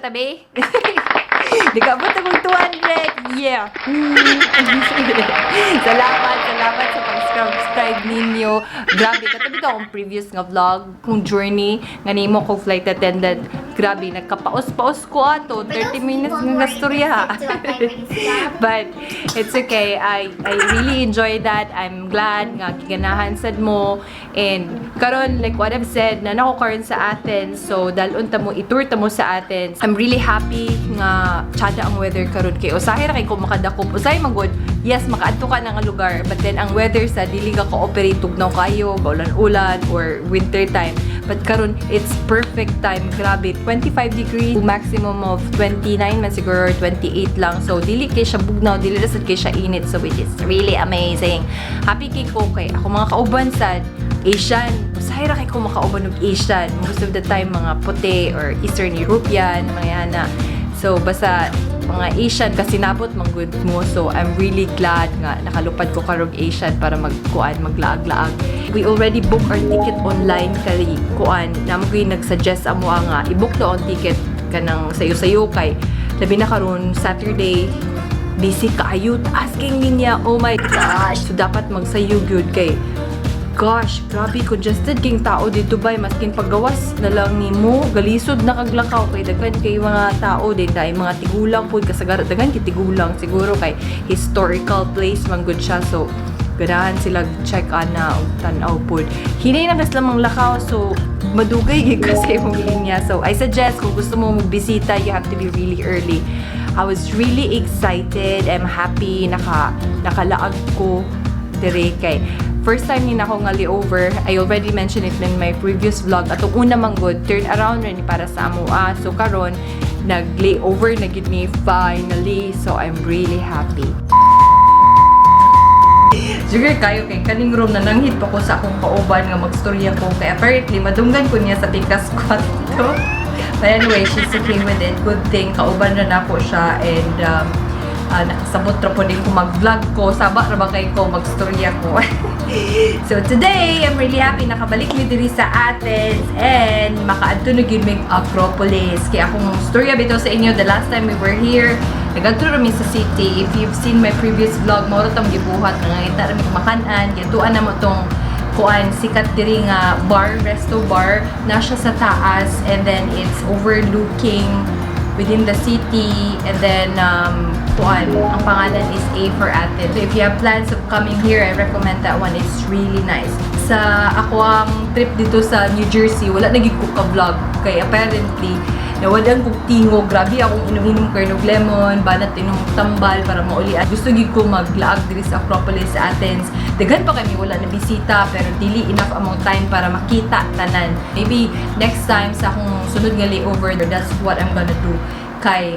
Katabi. Nakaabot akong 200! Yeah! Salamat, salamat sa pag-subscribe ninyo. Grabe, katabi to akong previous nga vlog, kung journey, nga nimo ko flight attendant. Grabe, nagkapaos-paos ko ato. 30 minutes nga gastorya. But it's okay. I really enjoy that. I'm glad nga giganahan sad mo. And karon, like what I've said, na nako karon sa Athens. So dalon ta mo, i-tour ta mo sa Athens. I'm really happy nga tsada ang weather karon kay usahay ra kay ko makadakop. Usahay man gud. Yes, makaadto ka na nga lugar, but then ang weather sa dili ka cooperate, tugnaw kayo, gaulan-ulan or winter time. But karon it's perfect time. Grabe, 25 degrees, maximum of 29 man siguro, 28 lang. So dili kay siya bugnaw, dili ra sad kay siya init. So which is really amazing. Happy kay ko kay ako mga kauban sad Asian. Usahay ra kay ko makauban og Asian. Most of the time mga puti or Eastern European, mga yana. So basta mga Asian kasi nabot man gud mo. So I'm really glad nga nakalupad ko karong Asian para magkuan, maglaag-laag. We already booked our ticket online kay kuan, namo gyud nag-suggest amo nga i-book na ang ticket kanang sayo-sayo kay labi na karon Saturday, busy kaayo, taas kay linya. Oh my gosh. So dapat magsayo gyud kay gosh, grabe, congested king tao dito bay, maskin paggawas na lang nimo, galisod na kaglakaw kay daghan kay mga tao din dahil mga tigulang pud kasagara, daghan kay tigulang siguro kay historical place man gud siya, so ganahan sila check ana og tan-aw pud. Hinay na basta lamang lakaw, so madugay gyud kasi imong linya. So I suggest kung gusto mo magbisita, you have to be really early. I was really excited. I'm happy nakalaag ko dire kay first time ni nako nga layover. I already mentioned it in my previous vlog. Atong una man gud, turn around rin para sa amoa. So karon nag layover na gid ni finally. So I'm really happy. Siguro kayo kay kaning room na nanghit pa ko sa akong kauban nga magstorya ko kay apparently madunggan ko niya sa pikas kwarto. But anyway, she's okay with it. Good thing kauban na nako siya and nakasabot ra po din ko mag-vlog ko. Saba ra ba kay ko magstorya ko. So today, I'm really happy nakabalik mi diri sa Athens and makaadto na gyud mig Acropolis. Kaya akong storya bitaw sa inyo the last time we were here, nagadto ra mi sa city. If you've seen my previous vlog, mao ra tong gibuhat nga ngita ra mi makan-an. Giadtuan na mo tong kuan, sikat diri nga bar, resto bar na siya sa taas and then it's overlooking within the city and then kuan, ang pangalan is A for Athens. So if you have plans of coming here, I recommend that one. It's really nice. Sa ako ang trip dito sa New Jersey, wala na gid ko ka-vlog kay apparently nawalan kog tingog. Grabe akong inom-inom kay og lemon, banat inom tambal para maulian. Gusto gid ko maglaag diri sa Acropolis sa Athens. Daghan pa kami wala na bisita pero dili enough among time para makita tanan. Maybe next time sa akong sunod nga layover, that's what I'm gonna do. Kay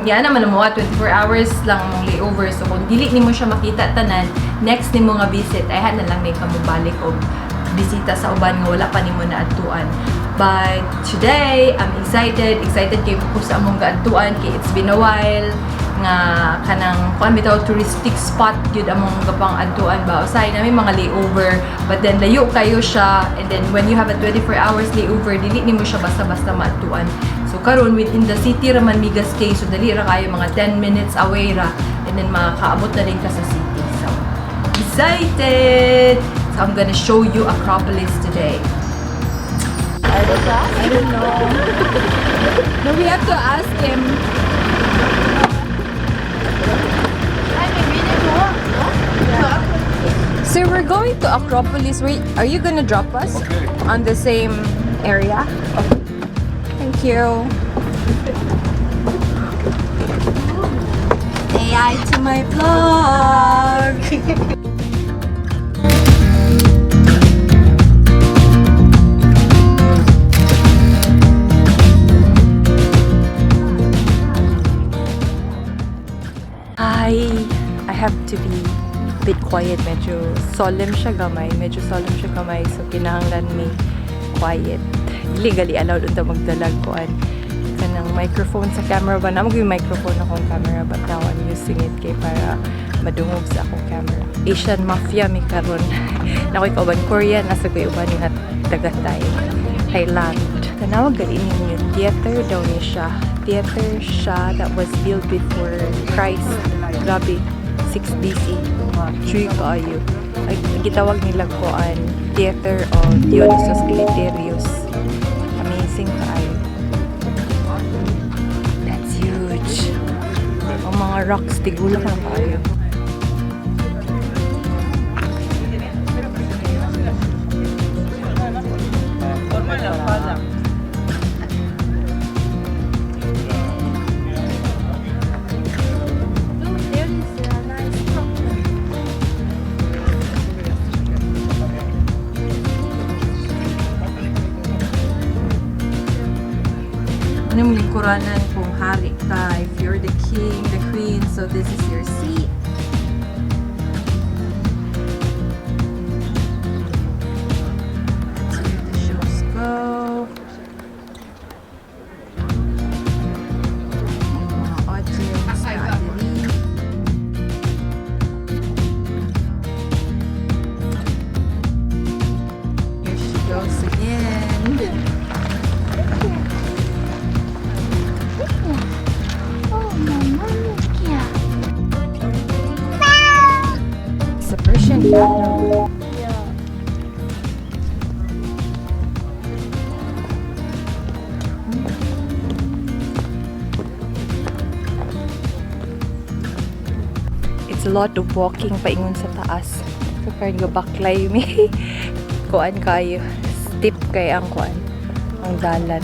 yan naman mo 24 hours lang among layover. So kung dili nimo siya makita tanan, next nimo nga visit ay na lang may kamubalik og bisita sa uban nga wala pa nimo naadtuan. But today, I'm excited. Excited kay ko sa among gaadtuan kay it's been a while nga kanang kuan bitaw, touristic spot gyud among gapang adtuan ba. Usahay na may mga layover, but then layo kayo siya and then when you have a 24 hours layover, dili nimo siya basta-basta maadtuan. So karon within the city ra man mi stay, so dali ra kayo, mga 10 minutes away ra and then makakaabot na din ka sa city. So excited! So I'm gonna show you Acropolis today. I don't know. No, we have to ask him. So we're going to Acropolis. Wait, are you gonna drop us Okay. on the same area? Okay. Thank you. Say hi to my vlog. I have to be a bit quiet. Medyo solemn siya gamay. Medyo solemn siya gamay. So, kinahanglan may quiet. Legally allowed unta magdalag kuan kanang microphone sa camera ba. Namo yung microphone akong camera but now I'm using it kay para madungog sa akong camera. Asian Mafia mi karon. Nakoy kauban Korean, nasa koy uban nga taga Thailand. Tanawa gali ninyo, theater daw ni siya. Theater siya that was built before Christ. Grabe, 6 BC. True kaayo. Ay, gitawag nila kuan Theater of Dionysus Cliterius. Amazing kaayo. That's huge. Ang mga rocks, tigulang na kaayo. There is a nice structure. Ano yung lingkuranan kung hari ka, if you're the king, the queen, so this is your seat. That's where the shows go. Yung mga audience na adiri. Here she goes again. Oh, mamma mia. It's a Persian cat, no? Yeah. It's a lot of walking paingon sa taas. So parang gabaklay mi. Kuan kayo. Steep kay ang kuan. Ang dalan.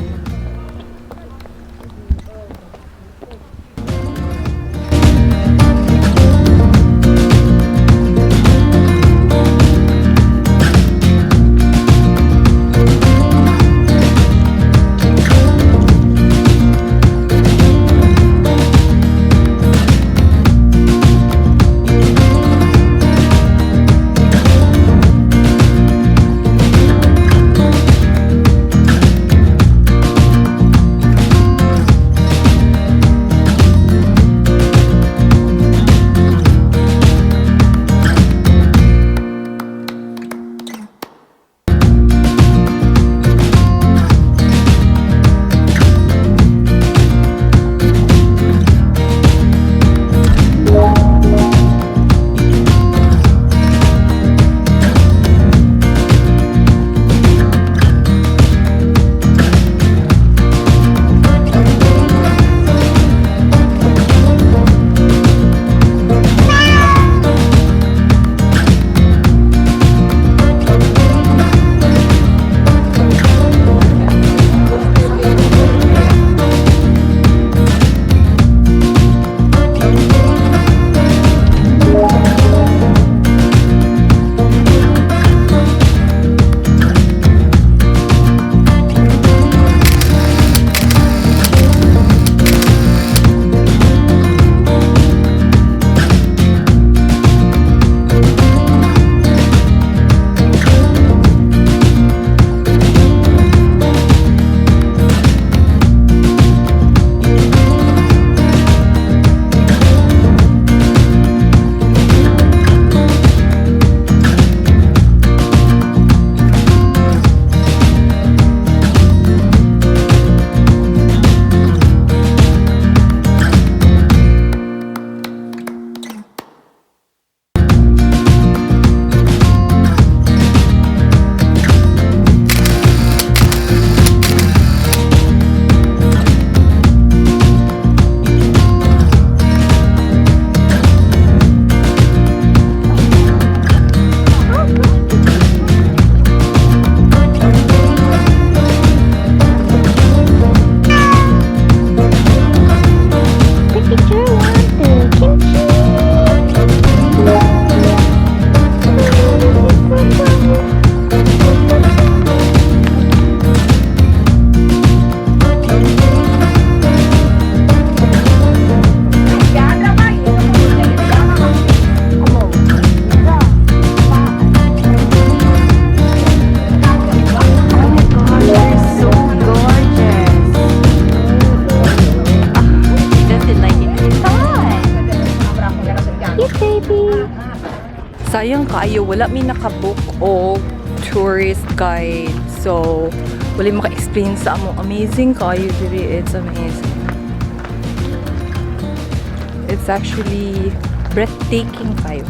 Picture one, two, kimchi. Oh my gosh, they're so gorgeous. She doesn't like it. Come on. Yes, baby. Sayang kaayo, wala mi nakabook og tourist guide. So, Wala maka-explain sa amo. Amazing kayo diri. It's amazing. It's actually breathtaking kayo.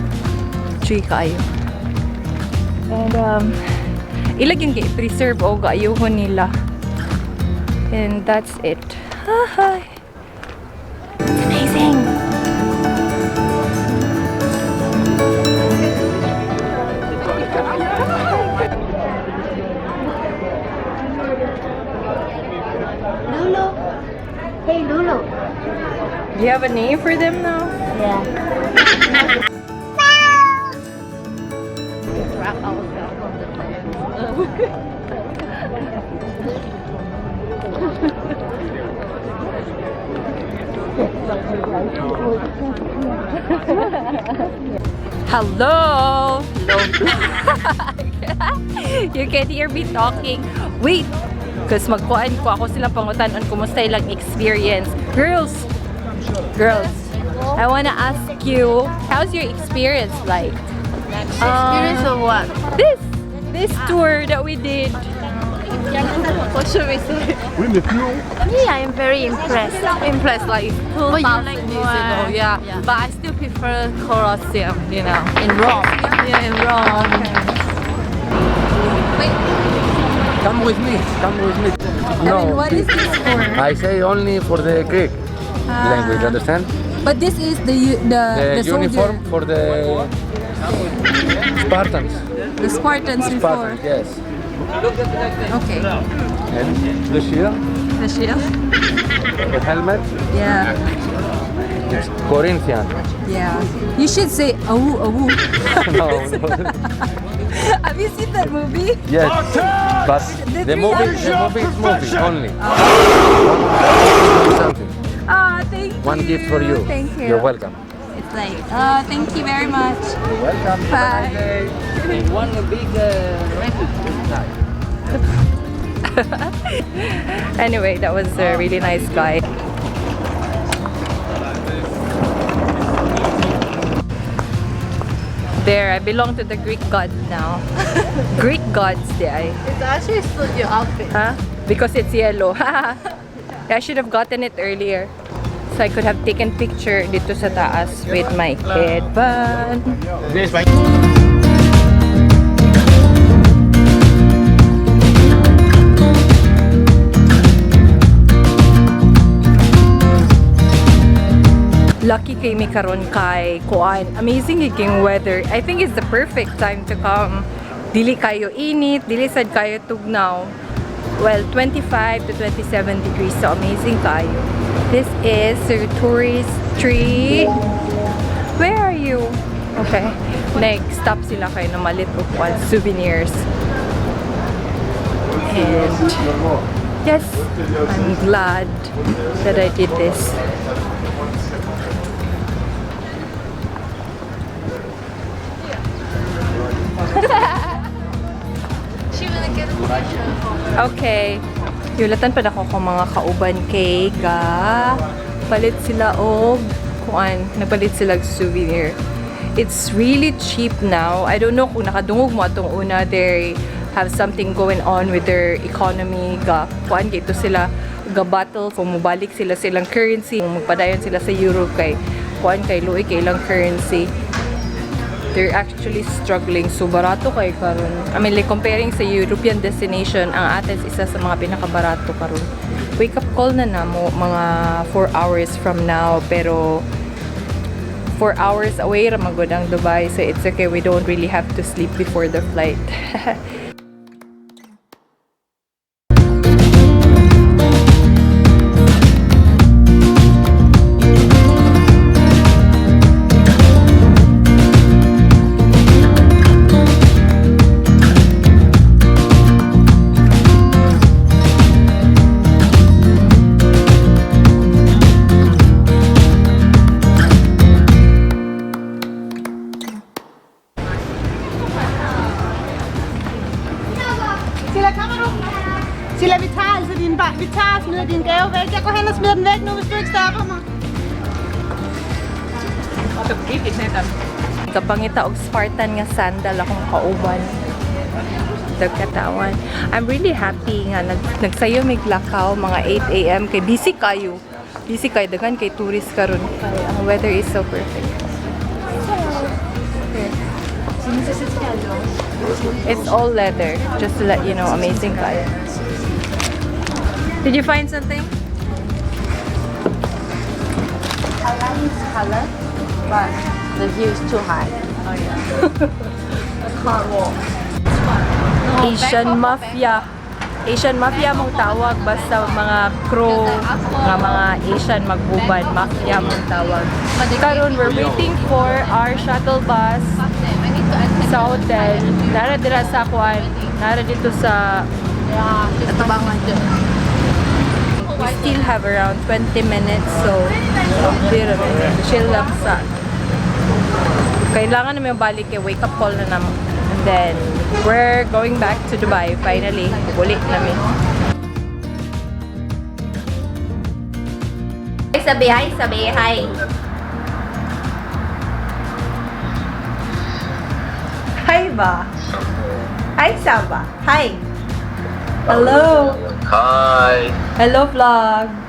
Chuy kayo. And ila gyung gi-preserve o gaayuhon nila. And that's it. Hi. It's amazing. Lulu. Hey, Lulu. Do you have a name for them now? Yeah. Wrap ourselves on the plane. Hello! Hello, vlog! You can hear me talking. Wait! Because magkuan ko ako silang pangutan-on kumusta ilang experience. Girls! Girls, I wanna ask you, how's your experience like? Experience of what? This tour that we did. What should we say? Me, I am very impressed. Impressed like But you 2,000 like years more- ago, yeah. But I still prefer Colosseum. In Rome. Yeah, in Rome. Come with me. Come with me. No. What is this for? I say only for the Greek language. Understand? But this is the The uniform for the Spartans. The Spartans. Spartans. Yes. Okay. And the shield, The shield. the helmet. Yeah. It's Corinthian. Yeah. You should say awu awu. No. Have you seen that movie? Yes. But The the movie is movie only. Something. Ah, thank you. One gift for you. Thank you. You're welcome. It's like, thank you very much. You're welcome. Bye. One big message inside. Anyway, that was a really nice guy. There, I belong to the Greek god now. Greek gods, di ay. It actually suit your outfit. Huh? Because it's yellow. I should have gotten it earlier. So I could have taken picture dito sa taas with my headband. Lucky kay mi karon kay kuan. Amazing yung weather. I think it's the perfect time to come. Dili kayo init, dili sad kayo tugnaw. Well, 25 to 27 degrees. So amazing kayo. This is the tourist street. Where are you? Okay. Next, stop sila kayo namalit og kuan souvenirs. And yes, I'm glad that I did this. She will get a picture. Okay. Yulatan pa nako kung mga kauban kay ga palit sila og kuan, nagpalit sila og souvenir. It's really cheap now. I don't know kung nakadungog mo atong una, they have something going on with their economy, ga kuan kay sila ga battle kung mobalik sila silang currency, kung magpadayon sila sa euro kay kuan kay luoy kay ilang currency. They're actually struggling. So, barato kay karon. I mean, like, comparing sa European destination, ang Athens isa sa mga pinakabarato karon. Wake up call na namo mga 4 hours from now, pero 4 hours away ra magud ang Dubai, so it's okay. We don't really have to sleep before the flight. Silla, kommer du? Silla, vi tager altså din bar. Vi tager og smider din gave væk. Jeg går hen og smider den væk nu, hvis du ikke stopper mig. Kapangita og Spartan nga sandal akong kauban. Dagkatawan. I'm really happy nga nagsayo mig lakaw mga 8 a.m. kay busy kayo. Busy kayo daghan kay tourist karon. Ang weather is so perfect. It's all leather, just to let you know, amazing kayo. Did you find something? I like this color, but the heel is too high. Oh yeah. I can't walk. Asian Mafia. Asian Mafia mong tawag basta mga crew nga mga Asian magbuban mafia mong tawag. Karon we're waiting for our shuttle bus sa hotel. Nara dira sa kuan, nara dito sa Atubangan. We still have around 20 minutes, so dira chill lang sa kailangan namin balik kay wake up call na naman. And then we're going back to Dubai finally. Uli namin. Sabi hi, sabi hi. Hi ba? Hi Saba. Hi. Hello. Hi. Hello, vlog.